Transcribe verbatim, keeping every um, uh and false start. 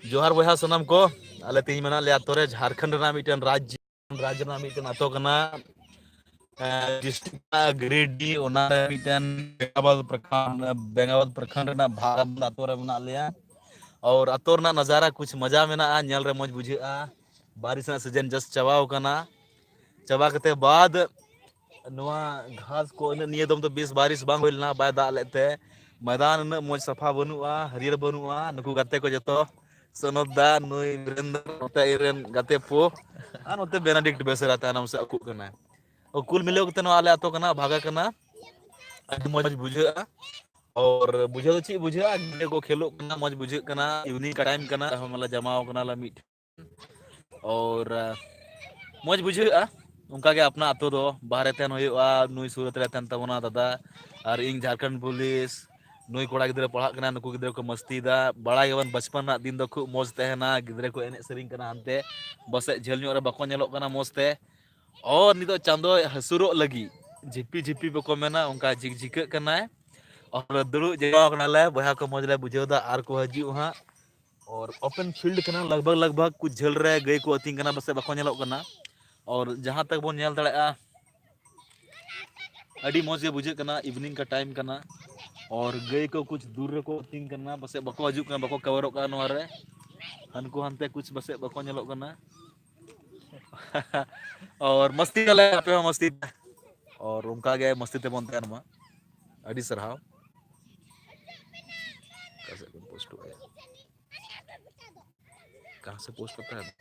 ᱡᱚᱦᱟᱨ ᱵᱚᱭᱦᱟ ᱥᱟᱱᱟᱢ ᱠᱚ᱾ ᱟᱞᱮ ᱛᱮᱦᱮᱧ ᱢᱮᱱᱟᱜ ᱞᱮᱭᱟ ᱟᱛᱳ ᱨᱮ, ᱡᱷᱟᱲᱠᱷᱚᱸᱰ ᱨᱮᱱᱟᱜ ᱢᱤᱫᱴᱮᱱ ᱨᱟᱡᱽ, ᱨᱟᱡᱽ ᱨᱮᱱᱟᱜ ᱢᱤᱫᱴᱮᱱ ᱟᱛᱳ ᱠᱟᱱᱟ᱾ ᱮᱸ, ᱰᱤᱥᱴᱨᱤᱠᱴ ᱠᱟᱱᱟ ᱜᱤᱨᱤᱰᱤ, ᱚᱱᱟ ᱨᱮ ᱢᱤᱫᱴᱮᱱ ᱵᱮᱝᱜᱟᱵᱟᱫ ᱯᱨᱚᱠᱷᱚᱸᱰ, ᱵᱮᱝᱜᱟᱵᱟᱫ ᱯᱨᱚᱠᱷᱚᱸᱰ ᱨᱮᱱᱟᱜ ᱵᱷᱟᱜᱟᱵᱟᱫ ᱟᱛᱳ ᱨᱮ ᱢᱮᱱᱟᱜ ᱞᱮᱭᱟ᱾ ᱟᱨ ᱟᱛᱳ ᱨᱮᱱᱟᱜ ᱱᱟᱡᱟᱨᱟ ᱠᱩᱪ ᱢᱚᱡᱟ ᱢᱮᱱᱟᱜᱼᱟ, ᱧᱮᱞ ᱨᱮ ᱢᱚᱡᱽ ᱵᱩᱡᱷᱟᱹᱜᱼᱟ᱾ ᱵᱟᱨᱤᱥ ᱨᱮᱱᱟᱜ ᱥᱤᱡᱮᱱ ᱡᱟᱥᱴ ᱪᱟᱵᱟᱣ ᱠᱟᱱᱟ᱾ ᱪᱟᱵᱟ ᱠᱟᱛᱮ ᱵᱟᱫ ᱱᱚᱣᱟ ᱜᱷᱟᱥ ᱠᱚ ᱤᱱᱟᱹᱜ ᱱᱤᱭᱟᱹ ᱫᱚᱢ ᱫᱚ ᱵᱮᱥ ᱵᱟᱨᱤᱥ ᱵᱟᱝ ᱦᱩᱭ ᱞᱮᱱᱟ, ᱵᱟᱭ ᱫᱟᱜ ᱞᱮᱫ ᱛᱮ ᱢᱚᱭᱫᱟᱱ ᱩᱱᱟᱹᱜ ᱢᱚᱡᱽ ᱥᱟᱯᱷᱟ ᱵᱟᱹᱱᱩᱜᱼᱟ, ᱦᱟᱹᱨᱭᱟᱹᱲ ᱵᱟᱹᱱᱩᱜᱼᱟ᱾ ᱱᱩᱠᱩ ᱜᱟᱛᱮ ᱠᱚ ᱡᱚᱛᱚ ᱥᱚᱱᱚᱛ ᱫᱟ, ᱱᱩᱭ ᱵᱤᱨᱮᱱᱫᱨᱚ, ᱱᱚᱛᱮ ᱤᱧ ᱨᱮᱱ ᱜᱟᱛᱮ ᱯᱚ, ᱟᱨ ᱱᱚᱛᱮ ᱵᱮᱱᱟᱰᱤᱠᱴ ᱵᱮᱥᱮᱨᱟ ᱛᱟᱭᱱᱚᱢ ᱥᱮᱫ ᱟᱹᱠᱩᱜ ᱠᱟᱱᱟᱭ᱾ ᱠᱩᱞ ᱢᱤᱞᱟᱹᱣ ᱠᱟᱛᱮ ᱱᱚᱣᱟ ᱟᱞᱮ ᱟᱛᱳ ᱠᱟᱱᱟ, ᱵᱷᱟᱜᱟ ᱠᱟᱱᱟ, ᱟᱹᱰᱤ ᱢᱚᱡᱽ ᱵᱩᱡᱷᱟᱹᱜᱼᱟ᱾ ᱟᱨ ᱵᱩᱡᱷᱟᱹᱣ ᱫᱚ ᱪᱮᱫ ᱵᱩᱡᱷᱟᱹᱜᱼᱟ, ᱜᱤᱫᱽᱨᱟᱹ ᱠᱚ ᱠᱷᱮᱞᱳᱜ ᱠᱟᱱᱟ, ᱢᱚᱡᱽ ᱵᱩᱡᱷᱟᱹᱜ ᱠᱟᱱᱟ, ᱤᱵᱷᱤᱱᱤᱝ ᱴᱟᱭᱤᱢ ᱠᱟᱱᱟ, ᱟᱨᱦᱚᱸ ᱢᱟᱞᱮ ᱡᱟᱢᱟᱣ ᱠᱟᱱᱟ ᱞᱮ ᱢᱤᱫ ᱟᱨ, ᱟᱸ, ᱢᱚᱡᱽ ᱵᱩᱡᱷᱟᱹᱜᱼᱟ᱾ ᱚᱱᱠᱟ ᱜᱮ ᱟᱯᱱᱟ ᱟᱛᱳ ᱫᱚ ᱵᱟᱦᱨᱮ ᱛᱟᱦᱮᱱ ᱦᱩᱭᱩᱜᱼᱟ, ᱱᱩᱭ ᱥᱩᱨ ᱨᱮ ᱛᱟᱦᱮᱱ ᱛᱟᱵᱚᱱᱟ ᱫᱟᱫᱟ, ᱟᱨ ᱤᱧ ᱡᱷᱟᱲᱠᱷᱚᱸᱰ ᱯᱩᱞᱤᱥ, ᱱᱩᱭ ᱠᱚᱲᱟ ᱜᱤᱫᱽᱨᱟᱹ ᱯᱟᱲᱦᱟᱜ ᱠᱟᱱᱟ, ᱱᱩᱠᱩ ᱜᱤᱫᱽᱨᱟᱹ ᱠᱚ ᱢᱟᱥᱛᱤᱭᱮᱫᱟ᱾ ᱵᱟᱲᱟᱭ ᱜᱮᱵᱚᱱ ᱵᱟᱪᱯᱚᱱ ᱨᱮᱱᱟᱜ ᱫᱤᱱ ᱫᱚ ᱠᱷᱩᱵ ᱢᱚᱡᱽ ᱛᱟᱦᱮᱱᱟ, ᱜᱤᱫᱽᱨᱟᱹ ᱠᱚ ᱮᱱᱮᱡ ᱥᱮᱨᱮᱧ ᱠᱟᱱᱟ ᱦᱟᱱᱛᱮ, ᱯᱟᱥᱮᱡ ᱡᱷᱟᱹᱞ ᱧᱚᱜ ᱨᱮ ᱵᱟᱠᱚ ᱧᱮᱞᱚᱜ ᱠᱟᱱᱟ ᱢᱚᱡᱽ ᱛᱮ᱾ ᱚ, ᱱᱤᱛᱚᱜ ᱪᱟᱸᱫᱚᱭ ᱦᱟᱹᱥᱩᱨᱚᱜ ᱞᱟᱹᱜᱤᱫ, ᱡᱷᱤᱯᱤ ᱡᱷᱤᱯᱤ ᱵᱟᱠᱚ ᱢᱮᱱᱟ, ᱚᱱᱠᱟ ᱡᱷᱤᱠ ᱡᱷᱤᱠᱟᱹᱜ ᱠᱟᱱᱟᱭ᱾ ᱟᱨ ᱫᱩᱲᱩᱵ ᱡᱟᱣᱨᱟ ᱠᱟᱱᱟᱞᱮ, ᱵᱚᱭᱦᱟ ᱠᱚ ᱢᱚᱡᱽ ᱞᱮ ᱵᱩᱡᱷᱟᱹᱣ ᱮᱫᱟ, ᱟᱨ ᱠᱚ ᱦᱤᱡᱩᱜ ᱦᱟᱸᱜ᱾ ᱟᱨ ᱳᱯᱮᱱ ᱯᱷᱤᱞᱰ ᱠᱟᱱᱟ, ᱞᱟᱜᱽ ᱵᱷᱟᱜᱽ ᱞᱟᱜᱽ ᱵᱷᱟᱜᱽ ᱠᱩᱪ ᱡᱷᱟᱹᱞ ᱨᱮ ᱜᱟᱹᱭ ᱠᱚ ᱟᱹᱛᱤᱧ ᱠᱟᱱᱟ, ᱯᱟᱥᱮᱡ ᱵᱟᱠᱚ ᱧᱮᱞᱚᱜ ᱠᱟᱱᱟ᱾ ᱟᱨ ᱡᱟᱦᱟᱸ ᱛᱟᱠ ᱵᱚᱱ ᱧᱮᱞ ᱫᱟᱲᱮᱭᱟᱜᱼᱟ, ᱟᱹᱰᱤ ᱢᱚᱡᱽ ᱜᱮ ᱵᱩᱡᱷᱟᱹᱜ ᱠᱟᱱᱟ, ᱤᱵᱷᱤᱱᱤᱝ ᱠᱟ ᱴᱟᱭᱤᱢ ᱠᱟᱱᱟ᱾ ᱟᱨ ᱜᱟᱹᱭ ᱠᱚ ᱠᱩᱪ ᱫᱩᱨ ᱨᱮᱠᱚ ᱟᱹᱛᱤᱧ ᱠᱟᱱᱟ, ᱯᱟᱥᱮᱡ ᱵᱟᱠᱚ ᱦᱤᱡᱩᱜ ᱠᱟᱱᱟ, ᱵᱟᱠᱚ ᱠᱟᱵᱷᱟᱨᱚᱜ ᱠᱟᱱᱟ ᱱᱚᱣᱟ ᱨᱮ᱾ ᱦᱟᱱᱠᱩ ᱦᱟᱱᱛᱮ ᱠᱩᱪ ᱯᱟᱥᱮᱡ ᱵᱟᱠᱚ ᱧᱮᱞᱚᱜ ᱠᱟᱱᱟ᱾ ᱟᱨ ᱢᱟᱥᱛᱤ ᱟᱞᱮ, ᱟᱯᱮ ᱦᱚᱸ ᱢᱟᱥᱛᱤ ᱯᱮ᱾ ᱟᱨ ᱚᱱᱠᱟ ᱜᱮ ᱢᱟᱥᱛᱤ ᱛᱮᱵᱚᱱ ᱛᱟᱦᱮᱱ ᱢᱟ᱾ ᱟᱹᱰᱤ ᱥᱟᱨᱦᱟᱣ᱾ ᱚᱠᱟ ᱥᱮᱫ ᱵᱚᱱ ᱯᱳᱥᱴᱚᱜᱼᱟ? ᱠᱟᱦᱟᱸ ᱥᱮ ᱯᱳᱥᱴ ᱠᱟᱛᱮ?